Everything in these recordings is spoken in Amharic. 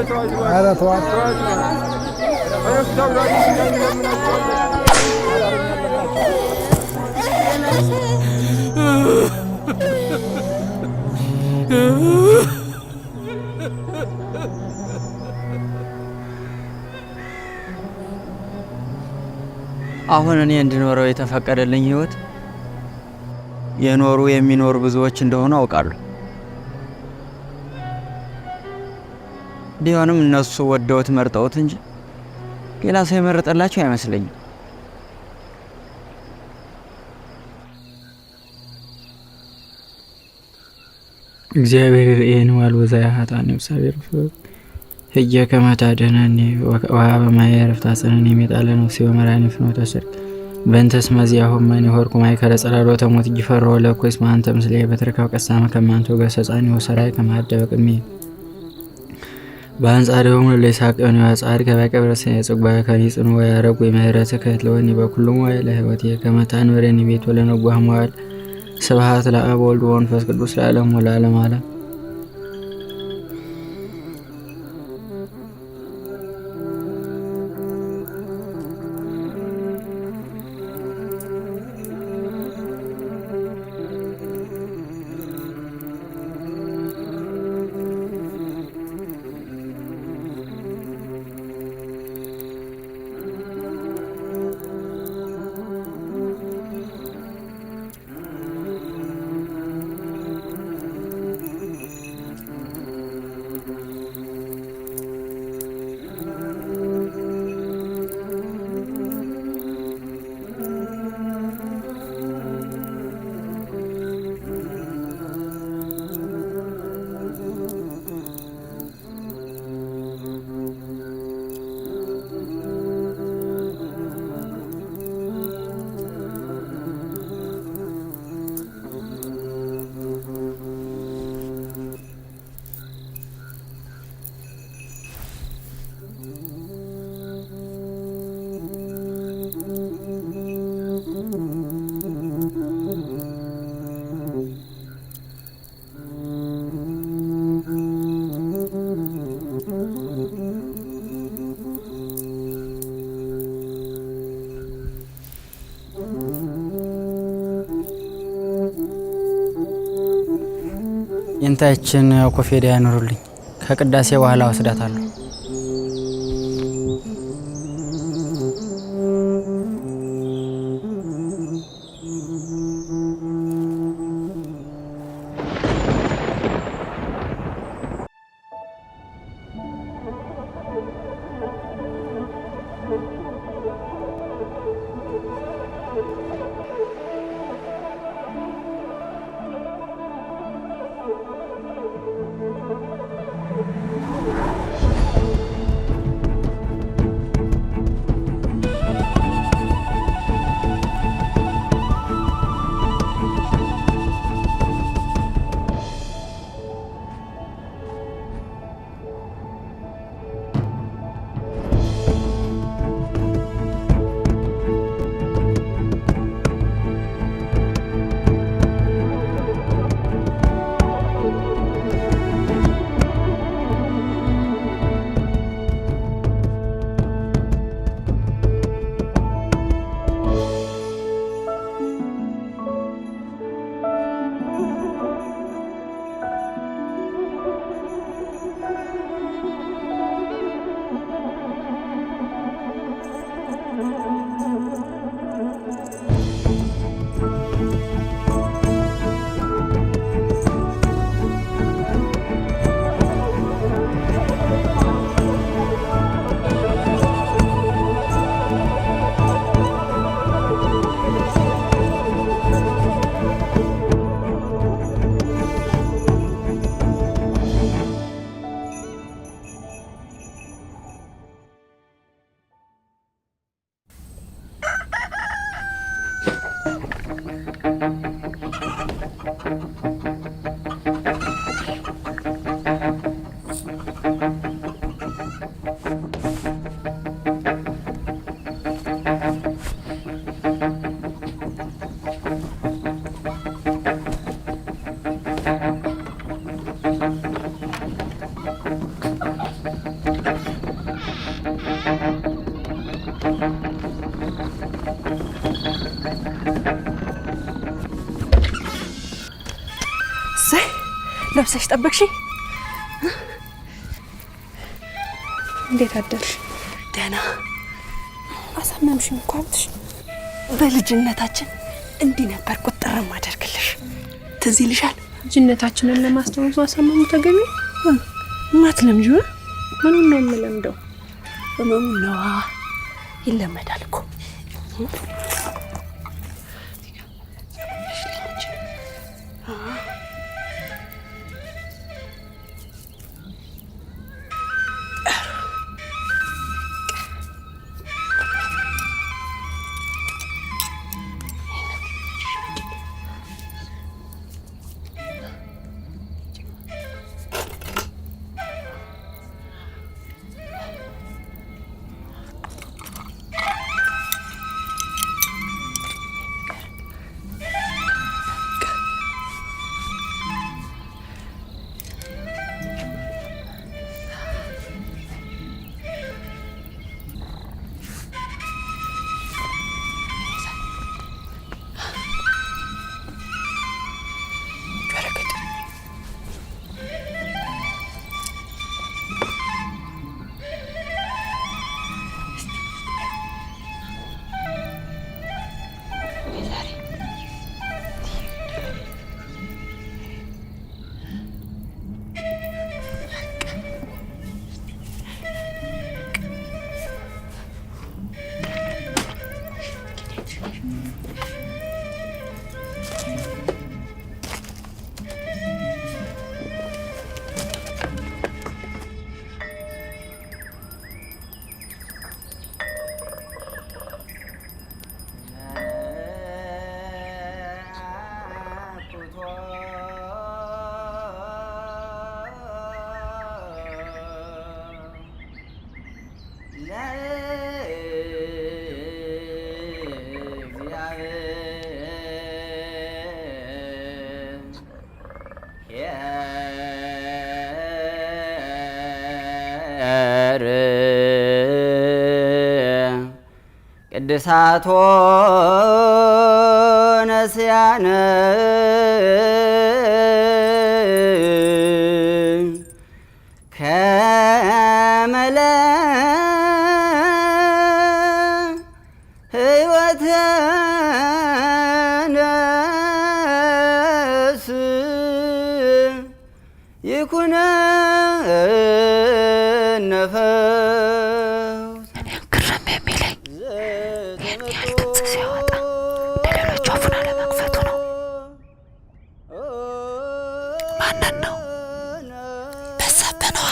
ኧረ ተዋት። አሁን እኔ እንድኖረው የተፈቀደልኝ ህይወት የኖሩ የሚኖሩ ብዙዎች እንደሆኑ አውቃለሁ። ቢሆንም እነሱ ወደውት መርጠውት እንጂ ሌላ ሰው የመረጠላቸው አይመስለኝም። እግዚአብሔር ይርኤኒ ወአልቦ ዘያኃጥአኒ እግዚአብሔር ህየ ከመ ታድኅነኒ ወሀበ ማየ ዕረፍት አጽንዕኒ ሜጣለ ነፍሴ ወመርሐኒ ፍኖተ ጽድቅ በእንተ እስመ ዚአሆመ ሆርኩ ማእከለ ጸላሎተ ሞት ኢይፈርሆ ለእኩይ እስመ አንተ ምስሌየ በትርከ ወቀሳመ ከመ አንተ ወገሠጻኒ ወሠራይ ከመ አደበ ቅድሜየ በአንጻሪሆሙ ለይሳቅዮን ወጻድቅ በቀብረ ጽጉባ ከኒጽኑ ወያረጉ የምህረትከ ለወኒ በኩሉ መዋዕለ ሕይወቴ ከመ ታንብረኒ ቤት ወለነጓህ መዋዕል ስብሐት ለአብ ወወልድ ወመንፈስ ቅዱስ ለዓለሙ ወለዓለመ ዓለም። የንታችን ኮፌዳ ያኖሩልኝ። ከቅዳሴ በኋላ ወስዳታለሁ። እሰይ ለብሰሽ ጠበቅሽኝ። እንዴት አደርሽ? ደህና። አሳመምሽኝ እኮ ሀብትሽ። በልጅነታችን እንዲህ ነበር ቁጥር ማደርግልሽ። ትዝ ይልሻል? ልጅነታችንን ለማስታወስ ማሳመሙ ተገቢ? ማትለምጂው? ምኑን ነው የምለምደው? ህመሙን ነዋ። ይለመዳል እኮ። ቅድሳቶ ነስያነ ከመለ ሕይወተ ነፍስ ይኩነነ ፈውስ። እኔም ግርም የሚለኝ ይህን ያህል ድምፅ ሲያወጣ ለሌሎቹ አፉን አለመክፈቱ ነው። ማንን ነው? በዛብህ ነዋ።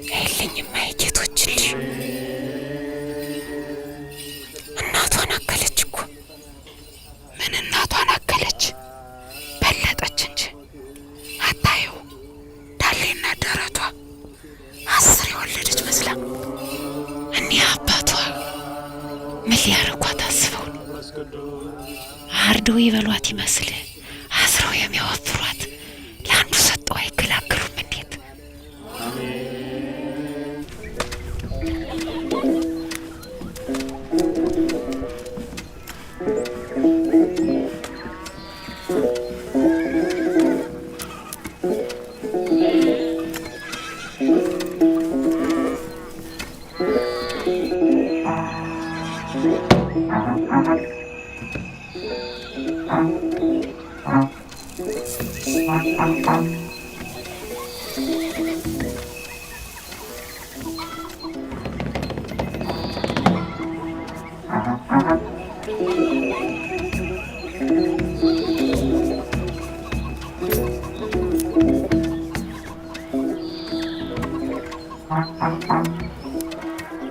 የለኝማ የጌቶች ልጅ እናቷን አከለች እኮ። ምን እናቷን አከለች? በለጠች እንጂ አታየው። ዳሌና ደረቷ 10 የወለደች መስላ። እኒህ አባቷ ምን ሊያረጓት አስበው ነው? አርደው ይበሏት ይመስል አስረው የሚያወፍሯት ለአንዱ ሰጠው አይገላገሉም። እንዴት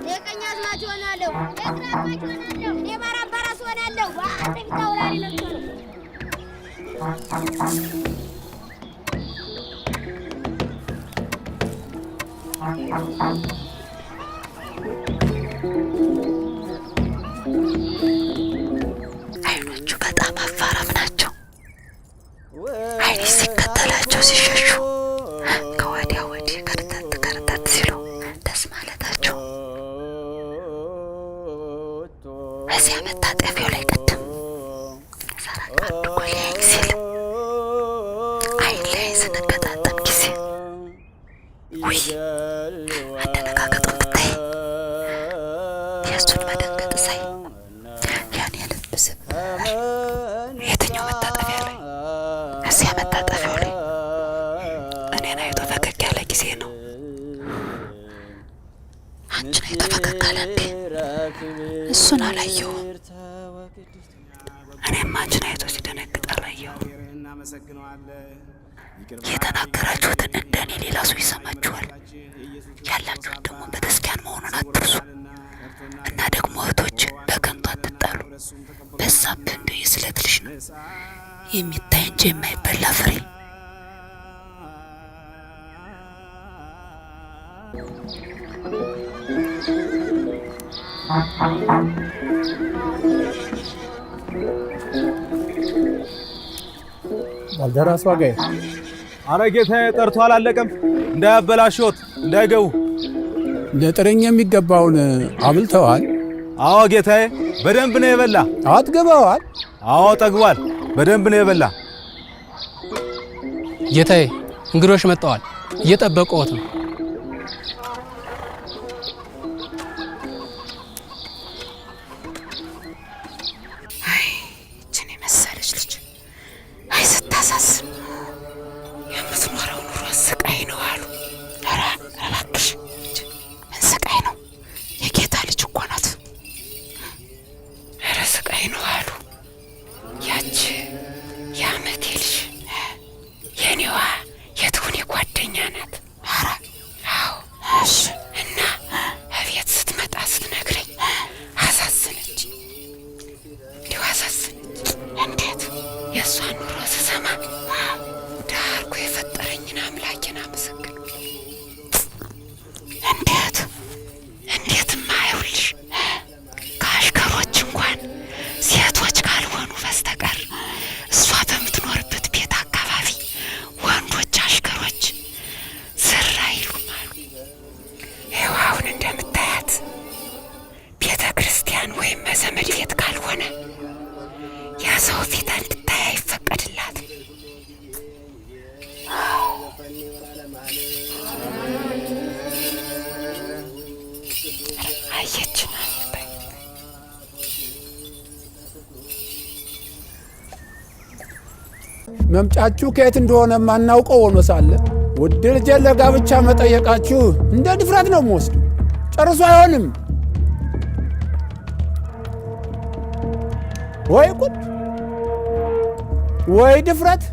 የቀኛዝማች ሆናለሁ፣ የግራዝማች ሆናለሁ፣ የባራባራስ ሆናለሁ። አንተ ፊት አውራሪ ነው የምትሆነው። ቀስ ማለታቸው እዚያ መታጠፊያው ላይ ቅድም ሰረቅ አድርጎ ሊያየኝ ሲል አይን ላይ ስንገጣጠም ጊዜ ውይ አደነጋገጡን ብታይ፣ የእሱን መደንገጥ ሳይ ያን የልብ ስብር። የትኛው መታጠፊያ ላይ? እዚያ መታጠፊያው ላይ እኔን አይቶ ፈገግ ያለ ጊዜ ነው። አንቺን አይቶ ፈገግ አለ እንዴ? እሱን አላየሁም። እኔም አንቺን አይቶ ሲደነግጥ አላየሁም። የተናገራችሁትን እንደኔ ሌላ ሰው ይሰማችኋል። ያላችሁት ደግሞ ቤተክርስቲያን መሆኑን አትርሱ። እና ደግሞ እህቶች በከንቱ አትጣሉ። በዛብህ እንደው የስለት ልጅ ነው፣ የሚታይ እንጂ የማይበላ ፍሬ። ባልደራስ ዋጋዬ። አረ ጌታዬ ጠርቶ አላለቀም። እንዳያበላሾት እንዳይገቡ። ለጥረኛ የሚገባውን አብልተዋል። አዎ ጌታዬ፣ በደንብ ነው የበላ። አጥግበዋል። አዎ ጠግቧል። በደንብ ነው የበላ። ጌታዬ፣ እንግዶች መጥተዋል። እየጠበቁዎት ነው። ይችን የመሰለች ልጅ፣ አይ ስታሳዝን! የምትኖረው ኑሮ ስቃይ ነው አሉ። ኧረ እባክሽ፣ ምን ስቃይ ነው? የጌታ ልጅ እኮ ናት። ኧረ ስቃይ ነው አሉ። ያች የአመቴ ልጅ የኔዋ የትሁኔ ጓደኛ ናት። ኧረ አዎ፣ እሺ። እና እቤት ስትመጣ ስትነግረኝ አሳዝነች፣ እንዲሁ አሳዝነች። እንዴት? የእሷን ኑሮ ስሰማ ዳርጎ የፈጠረኝን አምላኬን አመሰግን። እንዴት? እንዴትማ፣ አይውልሽ ከአሽከሮች እንኳን ሴቶች ካልሆኑ በስተቀር እሷ በምትኖርበት ቤት አካባቢ ወንዶች አሽከሮች ዝር አይሉም አሉ። ይኸው አሁን እንደምታያት ቤተ ክርስቲያን ወይም መዘመድ ቤት ካልሆነ የሰው ፊት እንድታይ አይፈቀድላትም። አየችን በይ። መምጫችሁ ከየት እንደሆነ የማናውቀው ሆኖ ሳለ ውድ ልጄን ለጋብቻ መጠየቃችሁ እንደ ድፍረት ነው የምወስደው። ጨርሶ አይሆንም። ወይ ጉድ! ወይ ድፍረት!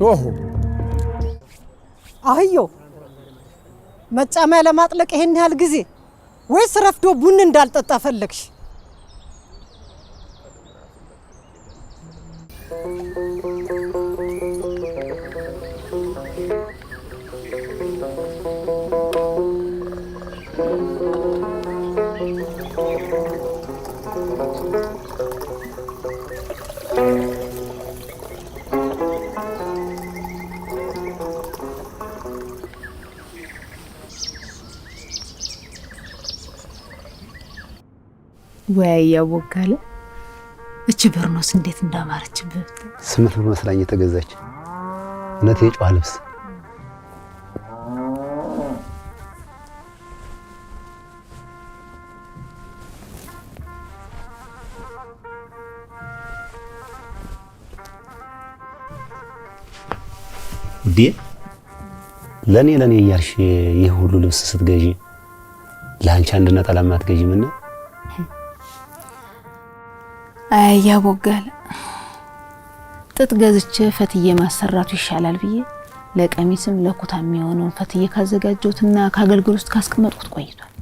ኦሆ! አህዮ፣ መጫሚያ ለማጥለቅ ይሄን ያህል ጊዜ ወይስ ረፍዶ ቡን እንዳልጠጣ ፈለግሽ? ወይ ያወጋለ፣ እቺ በርኖስ እንዴት እንዳማረችበት! 8 ብር መስላኝ የተገዛች፣ እውነት የጨዋ ልብስ። ውዴ፣ ለእኔ ለእኔ እያልሽ ይህ ሁሉ ልብስ ስትገዢ ለአንቺ አንድ ነጠላ አትገዢም? እና አይ ያቦጋለ፣ ጥጥ ገዝቼ ፈትዬ ማሰራቱ ይሻላል ብዬ ለቀሚስም ለኩታ የሚሆነውን ፈትዬ ካዘጋጀሁትና ከአገልግል ውስጥ ካስቀመጥኩት ቆይቷል።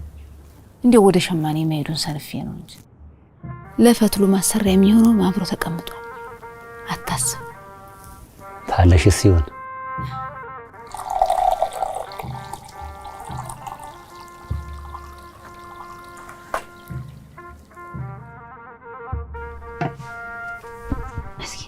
እንዲያው ወደ ሸማኔ መሄዱን ሰንፌ ነው እንጂ ለፈትሉ ማሰሪያ የሚሆነውም አብሮ ተቀምጧል። አታስብ። ታለሽ ሲሆን እስኪ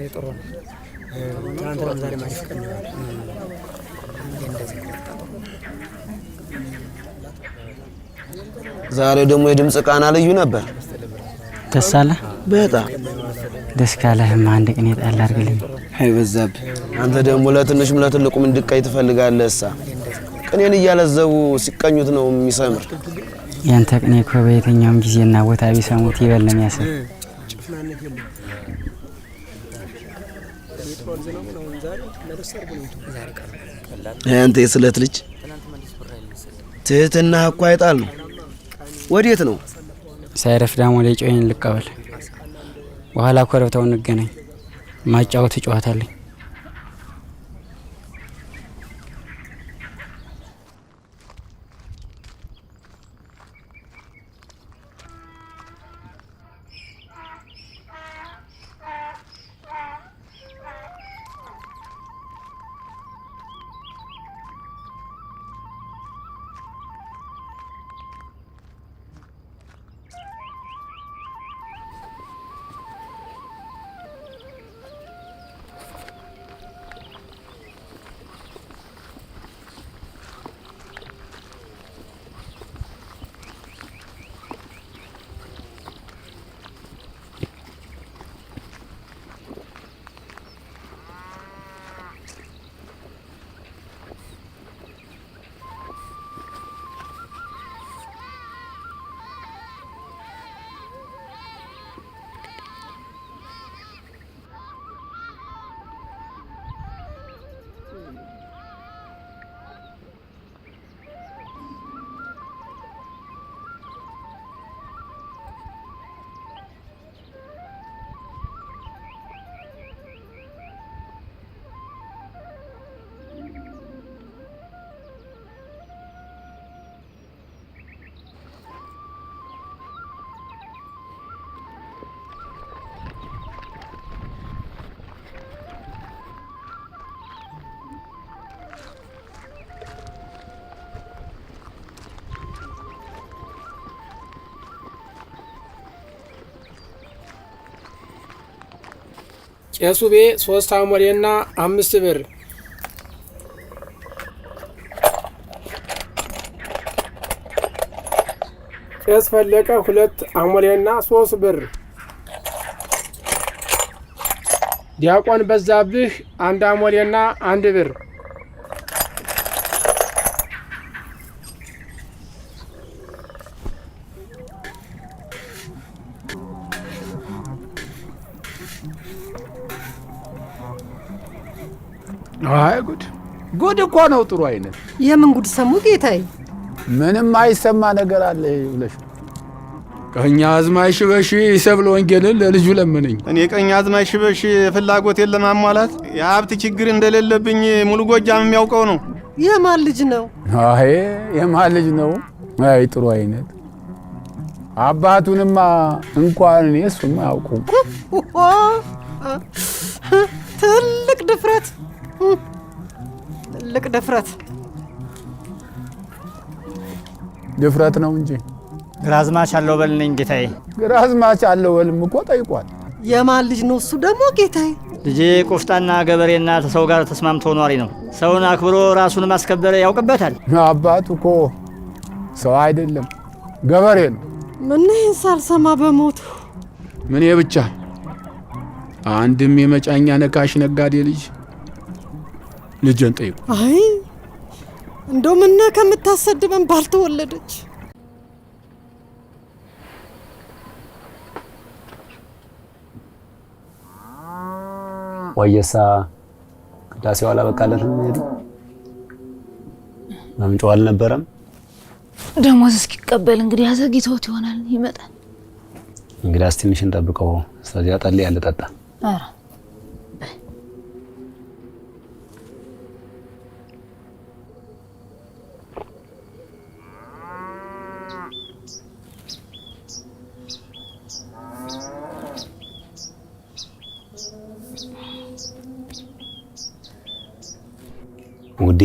ጥሩ ነው። ትናንትናም ዛሬም አሪፍ ቀን ነው። እንደዚህ ዛሬ ደግሞ የድምፅ ቃና ልዩ ነበር። ደስ አለህ? በጣም ደስ ካለህማ አንድ ቅኔ ጣል አድርግልኝ። አይ በዛብህ፣ አንተ ደግሞ ለትንሹም ለትልቁም እንድቀኝ ትፈልጋለህ። እሳ ቅኔን እያለዘቡ ሲቀኙት ነው የሚሰምር። ያንተ ቅኔ እኮ በየትኛውም ጊዜና ቦታ ቢሰሙት ይበል ነው የሚያስብ። አንተ የስለት ልጅ ትህትና እኮ አይጣል ነው። ወዴት ነው? ሳይረፍድ አሞሌ ጮኸኝ ልቀበል። በኋላ ኮረብታው እንገናኝ። ማጫወት ጨዋታ አለኝ። ቄሱ ቤ 3 አሞሌና 5 ብር። ቄስ ፈለቀ 2 አሞሌና 3 ብር። ዲያቆን በዛብህ 1 አሞሌና 1 ብር። አይ ጉድ ጉድ እኮ ነው። ጥሩ አይነት የምን ጉድ ሰሙ ጌታዬ? ምንም አይሰማ ነገር አለ ብለሽ ቀኛዝማች ሽበሺ ሰብለ ወንጌልን ለልጁ ለመነኝ። እኔ ቀኛዝማች ሽበሺ ፍላጎቴን ለማሟላት የሀብት ችግር እንደሌለብኝ ሙሉ ጎጃም የሚያውቀው ነው። የማን ልጅ ነው? አይ የማን ልጅ ነው? አይ ጥሩ አይነት አባቱንማ እንኳን እኔ እሱማ አያውቁም። ትልቅ ድፍረት፣ ትልቅ ድፍረት። ድፍረት ነው እንጂ ግራዝማች አለው በል ነኝ ጌታዬ። ግራዝማች አለው በልም እኮ ጠይቋል። የማን ልጅ ነው እሱ ደግሞ ጌታዬ? ልጄ ቆፍጣና ገበሬና ተሰው ጋር ተስማምቶ ኗሪ ነው። ሰውን አክብሮ ራሱን ማስከበር ያውቅበታል። አባቱ እኮ ሰው አይደለም ገበሬ ነው። ምን ይህን ሳልሰማ በሞቱ። ምን ብቻ አንድም የመጫኛ ነካሽ ነጋዴ ልጅ ልጄን ጠይቁ። አይ እንደው ምነው ከምታሰድበን ባልተወለደች። ወየሳ ቅዳሴው አላበቃለትም። ሄዱ መምጫው አልነበረም። ደሞዝ እስኪቀበል እንግዲህ አዘግይተውት ይሆናል ይመጣል። እንግዲያስ ትንሽ እንጠብቀው። እስከዚያ ጠል ያለ ጠጣ። ኧረ ውዴ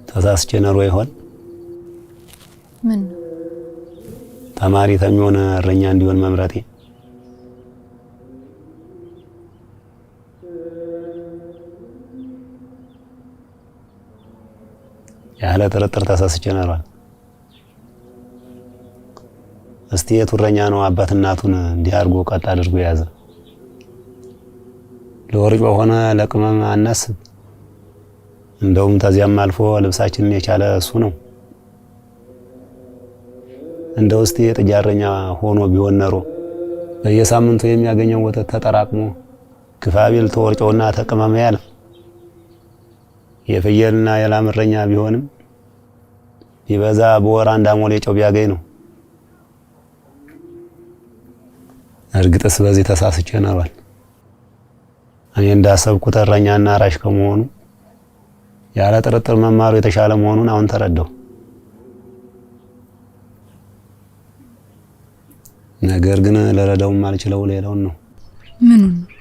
ተሳስቼ ኖሮ ይሆን? ምን ተማሪ ተሚሆን እረኛ እንዲሆን መምረጤ። ያለ ጥርጥር ተሳስቼ ኖሯል። እስቲ የቱ እረኛ ነው አባት እናቱን እንዲህ አድርጎ ቀጥ አድርጎ የያዘ? ለወርጭ ሆነ ለቅመም አናስብ። እንደውም ተዚያም አልፎ ልብሳችንን የቻለ እሱ ነው። እንደው እስቲ የጥጃ እረኛ ሆኖ ቢሆን ኖሮ በየሳምንቱ የሚያገኘው ወተት ተጠራቅሞ ግፋ ቢል ተወርጮና ተቅመም ያልፍ። የፍየልና የላም እረኛ ቢሆንም ቢበዛ በወር አንድ አሞሌ ጨው ቢያገኝ ነው። እርግጥስ በዚህ ተሳስቼ ኖሯል። እኔ እንዳሰብኩት እረኛና አራሽ ከመሆኑ ያለ ጥርጥር መማሩ የተሻለ መሆኑን አሁን ተረዳሁ። ነገር ግን ልረዳውም አልችለው ሌላውን ነው። ምኑን ነው?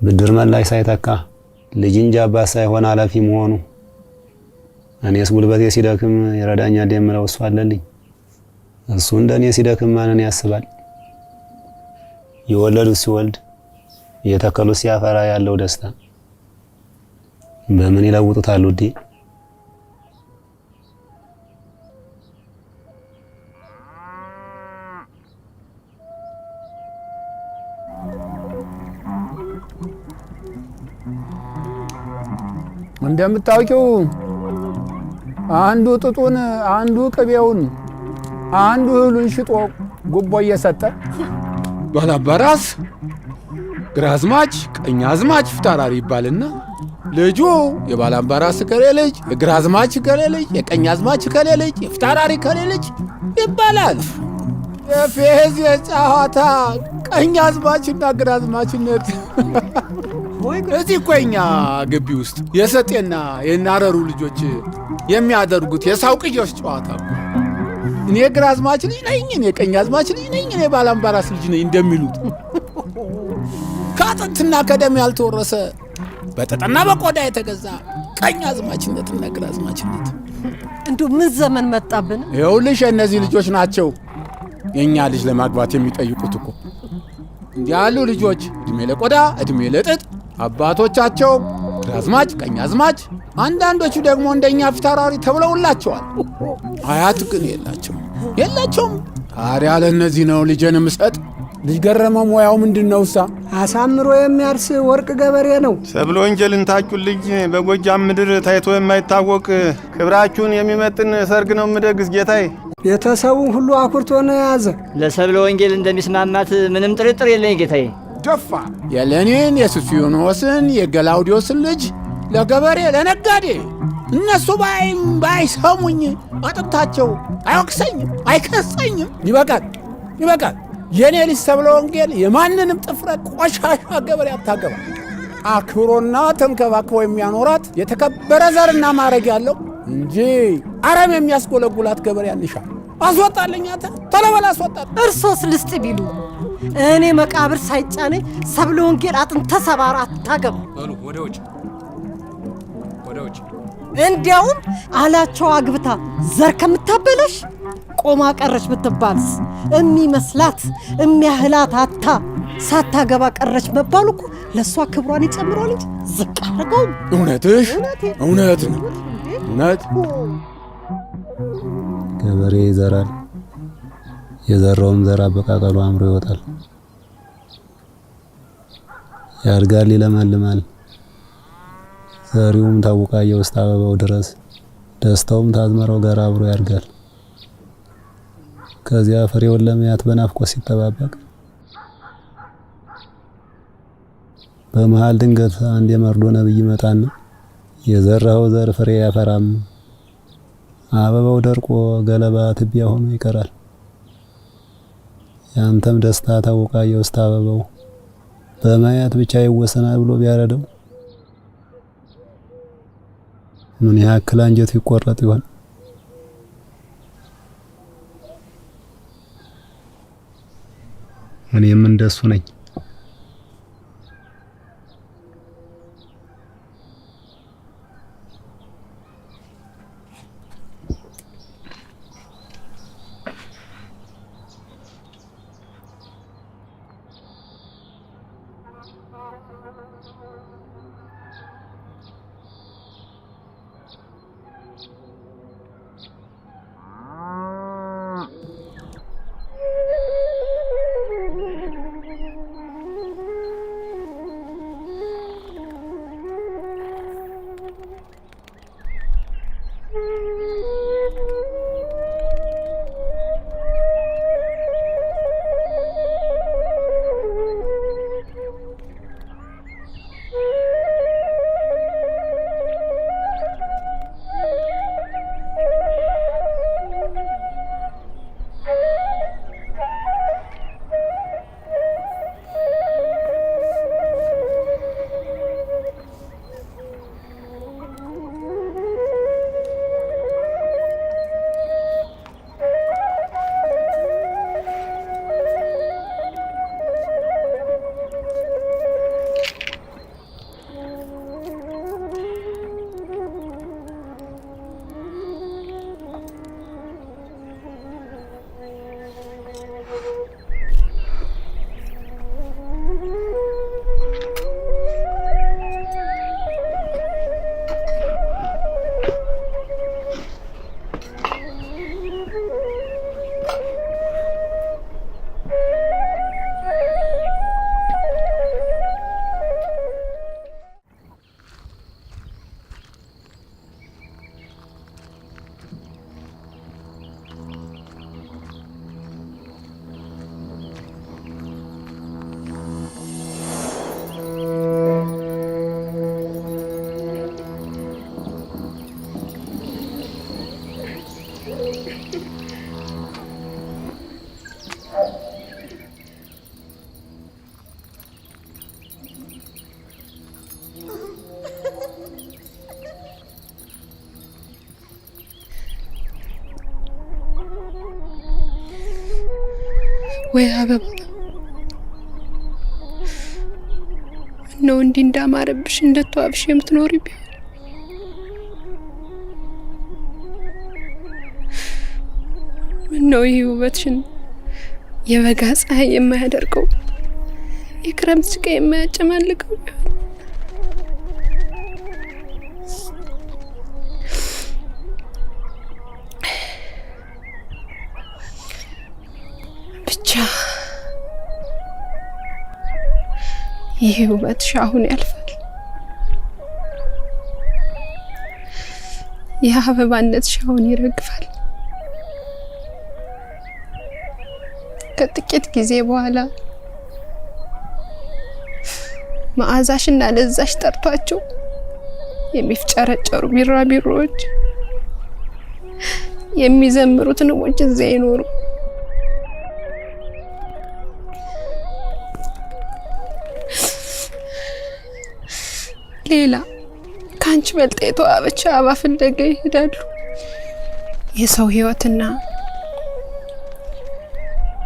ብድር መላሽ ሳይተካ ልጅ እንጂ አባት ሳይሆን ኃላፊ መሆኑ። እኔስ ጉልበቴ ሲደክም ይረዳኛል የምለው እሱ አለልኝ። እሱ እንደኔ ሲደክም ማንን ያስባል? የወለዱት ሲወልድ የተከሉት ሲያፈራ ያለው ደስታ በምን ይለውጡታል ውዴ? እንደምታውቂው አንዱ ጥጡን፣ አንዱ ቅቤውን፣ አንዱ እህሉን ሽጦ ጉቦ እየሰጠ ባላምባራስ፣ ግራዝማች፣ ቀኛዝማች፣ ፊታውራሪ ይባልና ልጁ የባላምባራስ እከሌ ልጅ፣ የግራዝማች እከሌ ልጅ፣ የቀኛዝማች እከሌ ልጅ፣ የፊታውራሪ እከሌ ልጅ ይባላል። የፌዝ የጨዋታ ቀኛዝማችና ግራዝማችነት እዚህ እኮ የኛ ግቢ ውስጥ የሰጤና የናረሩ ልጆች የሚያደርጉት የሳውቅዮሽ ጨዋታ እኮ እኔ ግራዝማች ልጅ ነኝ፣ እኔ ቀኛዝማች ልጅ ነኝ፣ እኔ ባላምባራስ ልጅ ነኝ እንደሚሉት ከአጥንትና ከደም ያልተወረሰ በጥጥና በቆዳ የተገዛ ቀኛዝማችነትና ግራዝማችነት። እንዲሁ ምን ዘመን መጣብን? ይኸውልሽ እነዚህ ልጆች ናቸው የእኛ ልጅ ለማግባት የሚጠይቁት እኮ። እንዲህ ያሉ ልጆች እድሜ ለቆዳ እድሜ ለጥጥ አባቶቻቸው ግራዝማች፣ ቀኛዝማች፣ አንዳንዶቹ ደግሞ እንደኛ ፊታውራሪ ተብለውላቸዋል። አያት ግን የላቸውም የላቸውም። ታዲያ ለእነዚህ ነው ልጄን የምሰጥ። ልጅ ገረመው ሙያው ምንድን ነው? እሳ አሳምሮ የሚያርስ ወርቅ ገበሬ ነው። ሰብለ ወንጌልን ታጩልኝ በጎጃም ምድር ታይቶ የማይታወቅ ክብራችሁን የሚመጥን ሰርግ ነው የምደግስ ጌታዬ። ቤተሰቡን ሁሉ አኩርቶ ነው የያዘ። ለሰብለ ወንጌል እንደሚስማማት ምንም ጥርጥር የለኝ ጌታዬ። ደፋ የለኔን የሱስንዮስን የገላውዲዮስን ልጅ ለገበሬ ለነጋዴ እነሱ ባይም ባይሰሙኝ አጥንታቸው አይወቅሰኝም አይከሰኝም። ይበቃል ይበቃል። የኔ ልጅ ሰብለ ወንጌል የማንንም ጥፍረ ቆሻሻ ገበሬ አታገባ። አክብሮና ተንከባክቦ የሚያኖራት የተከበረ ዘርና ማዕረግ ያለው እንጂ አረም የሚያስጎለጉላት ገበሬ አንሻ። አስወጣልኝ አንተ ቶሎ በል አስወጣል። እርሶስ ልስጥ ቢሉ እኔ መቃብር ሳይጫነኝ ሰብለ ወንጌል አጥንተ ሰባራ አታገባ። በሉ ወደ ውጭ ወደ ውጭ። እንዲያውም አላቸው አግብታ ዘር ከምታበለሽ ቆማ ቀረች ብትባልስ እሚመስላት እሚያህላት አታ ሳታገባ ቀረች መባሉ እኮ ለእሷ ክብሯን ይጨምረዋል እንጂ ዝቅ አድርገውም። እውነትሽ እውነት ነው እውነት። ገበሬ ይዘራል፣ የዘራውም ዘር አበቃቀሉ አምሮ ይወጣል፣ ያድጋል፣ ይለመልማል። ዘሪውም ታቡቃያው እስከ አበባው ድረስ ደስታውም ታዝመራው ጋር አብሮ ያድጋል። ከዚያ ፍሬውን ለማየት በናፍቆት ሲጠባበቅ በመሃል ድንገት አንድ የመርዶ ነብይ ይመጣና የዘራኸው ዘር ፍሬ አያፈራም፣ አበባው ደርቆ ገለባ ትቢያ ሆኖ ይቀራል። ያንተም ደስታ ታቡቃያው እስከ አበባው በማየት ብቻ ይወሰናል ብሎ ቢያረደው ምን ያክል አንጀቱ ይቆረጥ ይሆን? እኔም እንደሱ ነኝ። ወይ አበባ፣ ምነው እንዲህ እንዳማረብሽ እንደተዋብሽ የምትኖሪ ቢሆን። ምነው ይህ ውበትሽን የበጋ ፀሐይ የማያደርገው፣ የክረምት ጭቃ የማያጨማልቀው ቢሆን። ብቻ ይህ ውበትሽ አሁን ያልፋል። ይህ አበባነትሽ አሁን ይረግፋል። ከጥቂት ጊዜ በኋላ መዓዛሽና ለዛሽ ጠርቷቸው የሚፍጨረጨሩ ቢራቢሮዎች፣ የሚዘምሩት ንቦች እዚያ ይኖሩ። ሌላ ከአንቺ በልጣ የተዋበች አበባ ፍለጋ ይሄዳሉ። የሰው ሕይወትና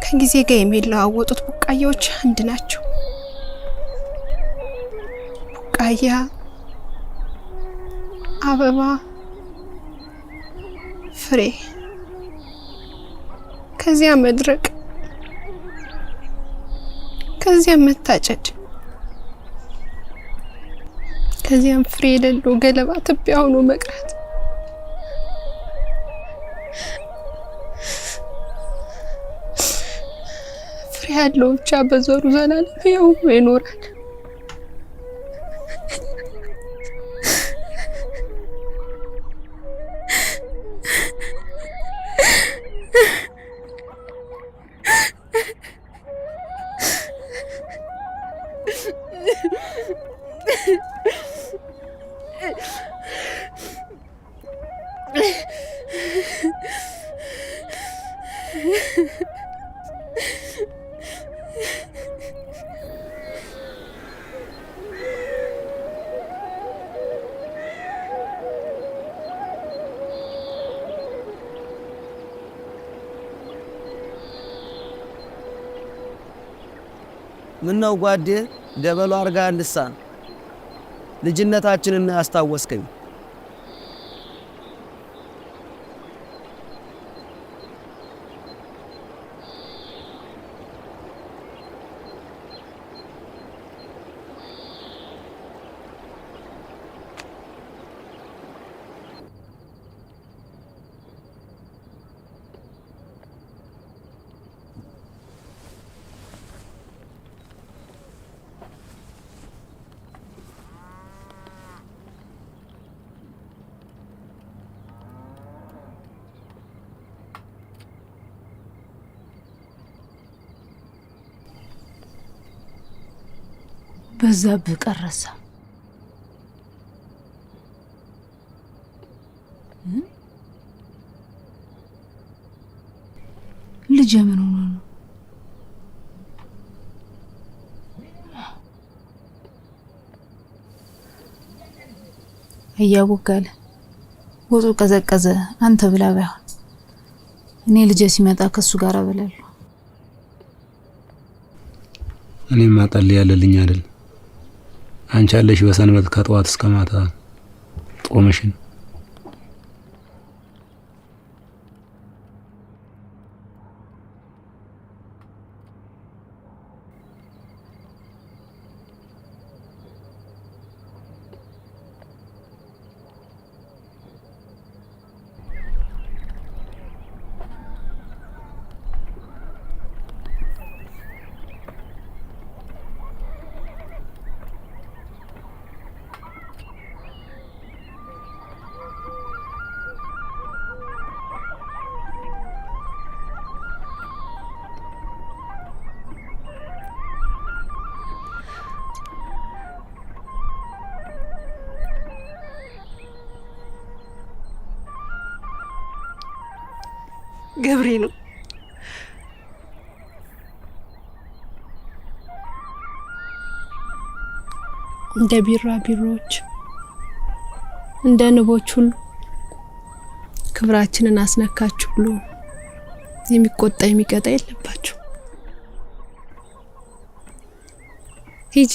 ከጊዜ ጋር የሚለዋወጡት ቡቃያዎች አንድ ናቸው። ቡቃያ፣ አበባ፣ ፍሬ፣ ከዚያ መድረቅ፣ ከዚያ መታጨድ፣ ከዚያም ፍሬ የሌለው ገለባ ትቢያ ሆኖ መቅረት። ፍሬ ያለው ብቻ በዘሩ ዘላለም ሕያው ሆኖ ይኖራል። ምነው ጓዴ ደበሎ አርጋ ልሳን ልጅነታችንን ያስታወስከኝ። በዛብህ ቀረሳ። ልጄ ምን ሆኖ ነው? እያቦጋለ ወጡ ቀዘቀዘ። አንተ ብላ ባይሆን እኔ ልጄ ሲመጣ ከሱ ጋር እበላለሁ። እኔማ ጠል ያለልኝ አይደል? አንቺ አለሽ በሰንበት ከጠዋት እስከ ማታ ጦምሽን። ገብሬ ነው። እንደ ቢራቢሮዎች እንደ ንቦች ሁሉ ክብራችንን አስነካችሁ ብሎ የሚቆጣ የሚቀጣ የለባችሁ። ሂጅ።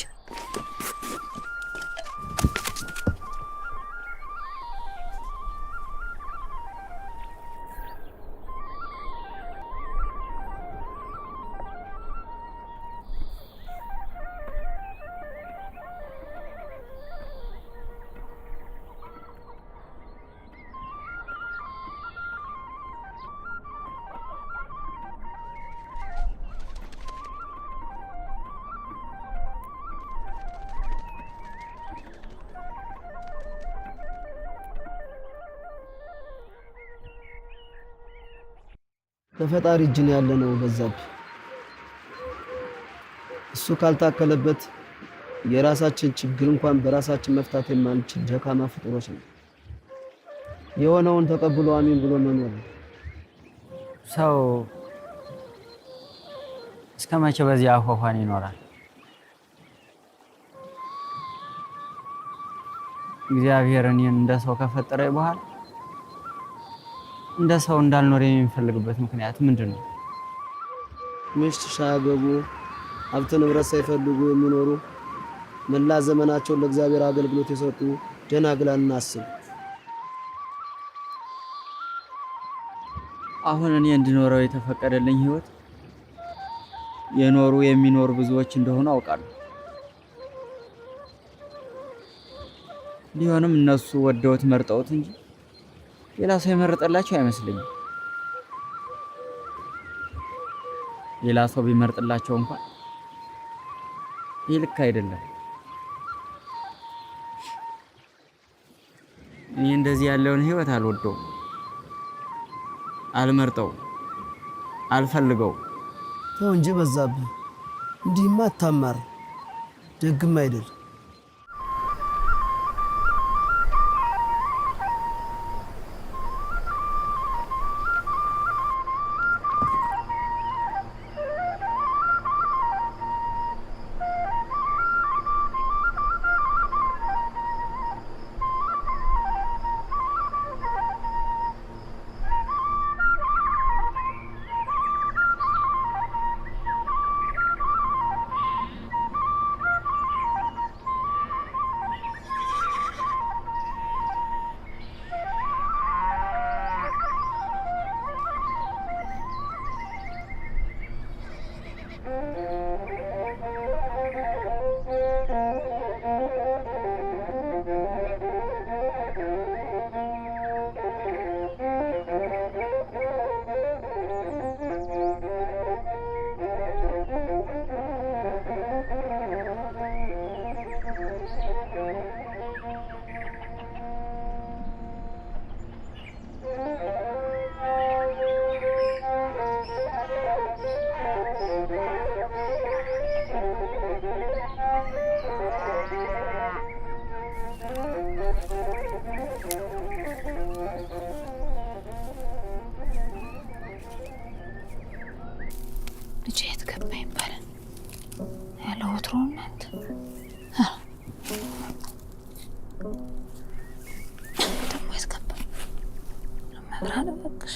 በፈጣሪ እጅ ነው ያለነው በዛብህ። እሱ ካልታከለበት የራሳችን ችግር እንኳን በራሳችን መፍታት የማንችል ደካማ ፍጡሮች ነው። የሆነውን ተቀብሎ አሚን ብሎ መኖር ነው። ሰው እስከ መቼ በዚህ አኳኋን ይኖራል? እግዚአብሔር እኔን እንደ ሰው ከፈጠረ በኋላ እንደ ሰው እንዳልኖር የሚፈልግበት ምክንያት ምንድን ነው? ሚስት ሳያገቡ ሀብት ንብረት ሳይፈልጉ የሚኖሩ መላ ዘመናቸውን ለእግዚአብሔር አገልግሎት የሰጡ ደናግላን እናስብ። አሁን እኔ እንድኖረው የተፈቀደልኝ ህይወት የኖሩ የሚኖሩ ብዙዎች እንደሆኑ አውቃለሁ። ቢሆንም እነሱ ወደውት መርጠውት እንጂ ሌላ ሰው የመረጠላቸው አይመስለኝም። ሌላ ሰው ቢመርጥላቸው እንኳን ይህ ልክ አይደለም። እኔ እንደዚህ ያለውን ህይወት አልወደውም፣ አልመርጠውም፣ አልፈልገውም። ተው እንጂ በዛብህ፣ እንዲህማ አታማር፣ ደግም አይደል። ልጄ የት ገባ ይባላል? ያለ ወትሮ እናንተ ደግሞ የት ገባ? መብርሃን እባክሽ።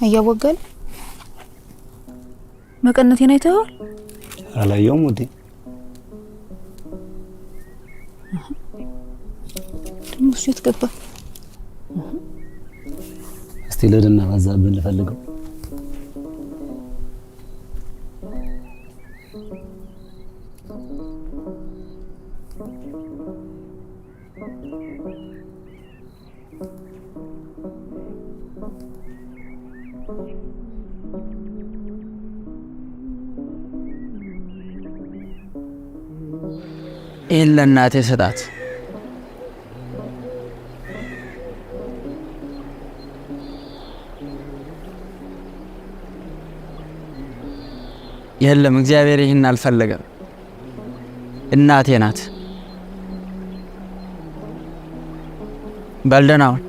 እያወጋል መቀነቴን አይተኸዋል? አላየውም ውዴ። ደግሞ እሱ የት ገባ? እስቲ ልሂድና በዛብህን ልፈልገው። ይህን ለእናቴ ስጣት። የለም፣ እግዚአብሔር ይህን አልፈለገም። እናቴ ናት። በል ደህና ሁን።